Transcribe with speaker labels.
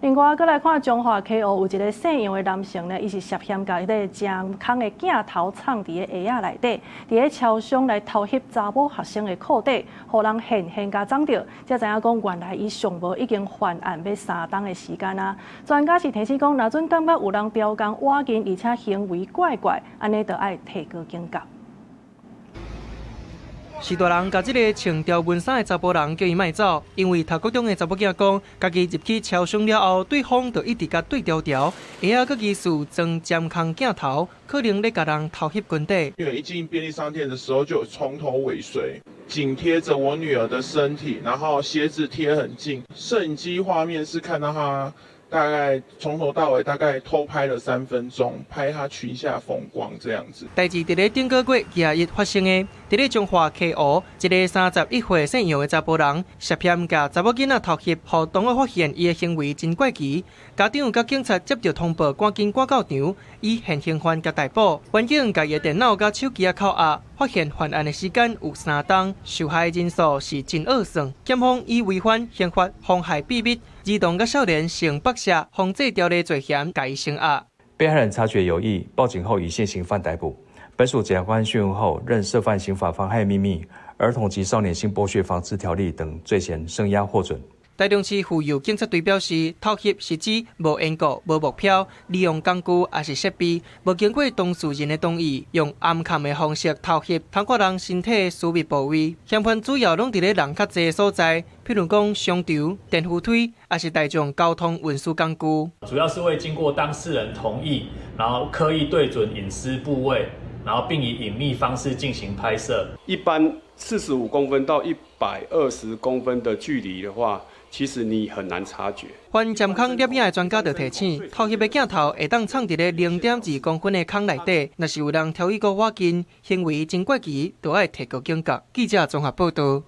Speaker 1: 另外，閣來看彰化溪湖有一个姓楊的男性呢，伊是涉嫌共彼个監控的鏡頭藏佇个鞋仔內底，佇咧超商來偷翕查某學生的褲底，予人現行共摠著，才知影講原來伊上無已經犯案欲3冬的時間啊。專家是提醒講，若準感覺有人刁工倚近，而且行為怪怪，按呢就愛提高警覺。
Speaker 2: 是大人共這个穿條紋衫的查埔人叫伊莫走，因為讀國中的查某囝講，家己入去超商了後，對方就一直共對牢牢，鞋仔閣疑似裝監控鏡頭，可能咧共人偷翕裙底。
Speaker 3: 因為一進便利商店的時候，就從頭尾隨，緊貼着我女兒的身體，然後鞋子貼很近。攝影機畫面是看到她大概從頭到尾大概偷拍了3分鐘，拍她裙下風光這樣子。
Speaker 2: 代誌佇咧頂個月21發生的，佇咧彰化溪湖，一个31歲姓楊的查埔人，涉嫌共查某囡仔偷翕，予同學發現伊的行為真怪奇。家長佮警察接著通報，趕緊趕到場，以現行犯共逮捕。員警共伊的電腦佮手機仔扣押，發現犯案的時間有3冬，受害人數是真惡算。檢方以違反刑法妨害秘密、兒童佮少年性剝削防制條例罪嫌，共伊聲押。
Speaker 4: 被害人察覺有異，報警後以現行犯逮捕。本署檢察官訊問後，認涉犯刑法妨害秘密、兒童及少年性剝削防治條例等罪嫌，聲押獲准。
Speaker 2: 台中市婦幼警察隊表示，偷翕是指無緣故、無目標，利用工具抑是設備，無經過當事人的同意，用暗崁的方式偷翕他人身體私密部位。嫌犯主要攏佇咧人較濟的所在，譬如講商場、電扶梯，抑是大眾交通運輸工具。
Speaker 5: 主要是未經過當事人同意，然後刻意對準隱私部位，然後並以隱秘方式進行拍攝。
Speaker 6: 一般45公分到120公分的距離的話，其實你很難察覺。
Speaker 2: 反監控攝影的專家就提醒，偷翕的鏡頭會當藏佇咧0.2公分的空內底，若是有人朝伊閣倚近，行為真怪奇，就愛提高警覺。記者綜合報道。